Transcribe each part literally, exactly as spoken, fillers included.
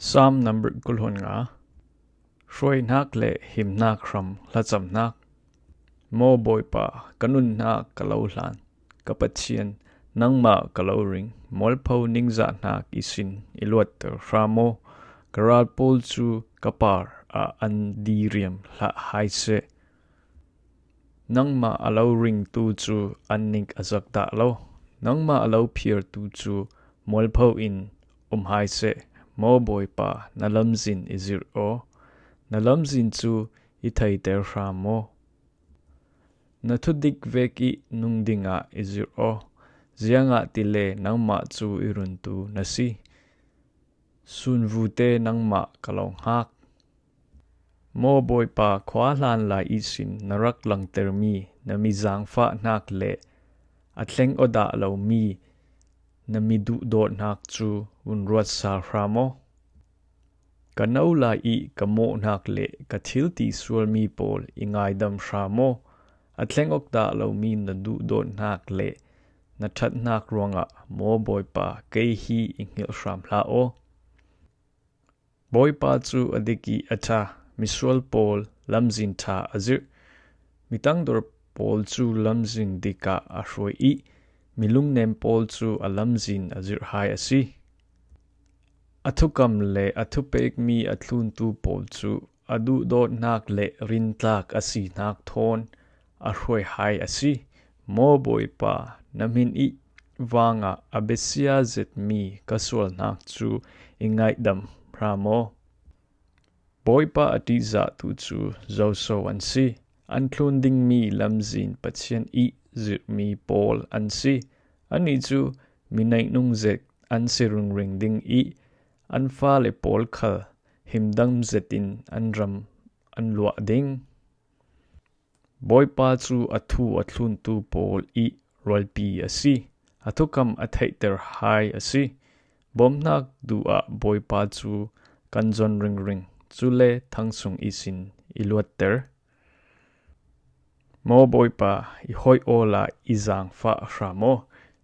Psalm number kul hun nga. Hruainak le himnak hram hlacamnak. Maw Bawipa, ka nunnak ka lo hlan, ka Pathian, nangmah ka lo ring, mualpho ningzahnak ihsin i luatter hram aw, ka ral pawl cu ka par ah an diriam hlah hai seh. Nangmah a lo ringtu cu an ning a zak dah lo. Nangmah a lo phiartu cu mualpho in um hai seh. Maw Bawipa, na lamzin i zirh aw. Na lamzin cu i theiter hram aw. Na thudik vek i nung dingah i zirh aw. Ziangahtile nangmah cu i runtu na si. Sunvute nangmah ka lo hngak. Maw Bawipa, khua hlan lai ihsin na rak langtermi na mi zaangfahnak le a thleng aw dah lomi na mi duhdawtnak cu vun ruat sal hram aw. Ka no lai i ka mawhnak le ka thil ti sualmi pawl i ngaidam hram aw. A thleng awk dah lomi na duhdawtnak le na ṭhatnak ruangah, maw Bawipa, kei hi i hngilh hram hlah aw. Bawipa cu a dik i a ṭha, misual pawl lamzin ṭha a zirh. Mi tangdor pawl cu lamzin dikah a hruai i mi lungnem pawl cu a lamzin a zirh hai a si. A thukam le a thupekmi a thluntu pawl cu a duhdawtnak le rintlak a sinak thawn a hruai hai a si. Maw Bawipa, na hmin i vangah a biasia zetmi ka sualnak cu i ngaihdam hram aw. Bawipa a ṭihzahtu cu zoso an si. An thlun dingmi lamzin Pathian i zirhmi pawl an si. Annih cu mi neihnung zet an si ringring ding i an fale pawl khal himdam zetin an ram an luah ding. Bawipa cu a thu a thluntu pawl i rualpi a si. A thukam a theihter hai a si. Bawmhnak duh ah Bawipa cu kan zon ringring, cule thang sung ihsin i luatter. Maw Bawipa, i hoih awla i zaangfah hram aw.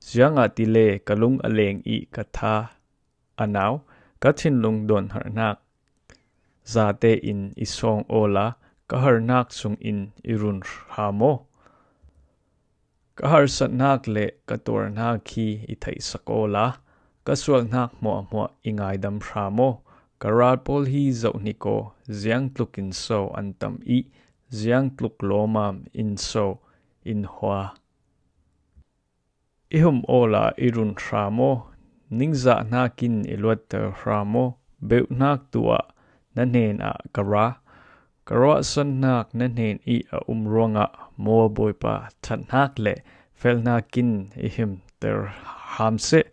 Ziangahtile ka lung a leng i ka tha a nau, ka thinlung dawnharnak zate in i sawng awla ka harnak sungin i run hram aw. Ka harsatnak le ka tuarnak hi i theihsak awla ka sualnak hmuahhmuah i ngaidam hram aw. Ka ral pawl hi zohhnik aw, ziangtlukin so an tam i ziangtluk lawmam in so in hua. I hum awla i run hram aw. Ningzahnak in i luatter hram aw. Beuhnak tu ah na hnenah ka ra. Ka ruahsannak na hnen i a um ruangah, maw Bawipa, ṭhathnak le felhnak in i himter hram seh.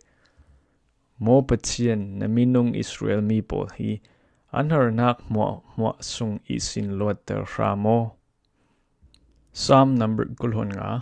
Maw Pathian, na minung Israel mi pawl hi an harnak hmuahhmuah sung ihsin luatter hram aw. Psalm number kul hun nga.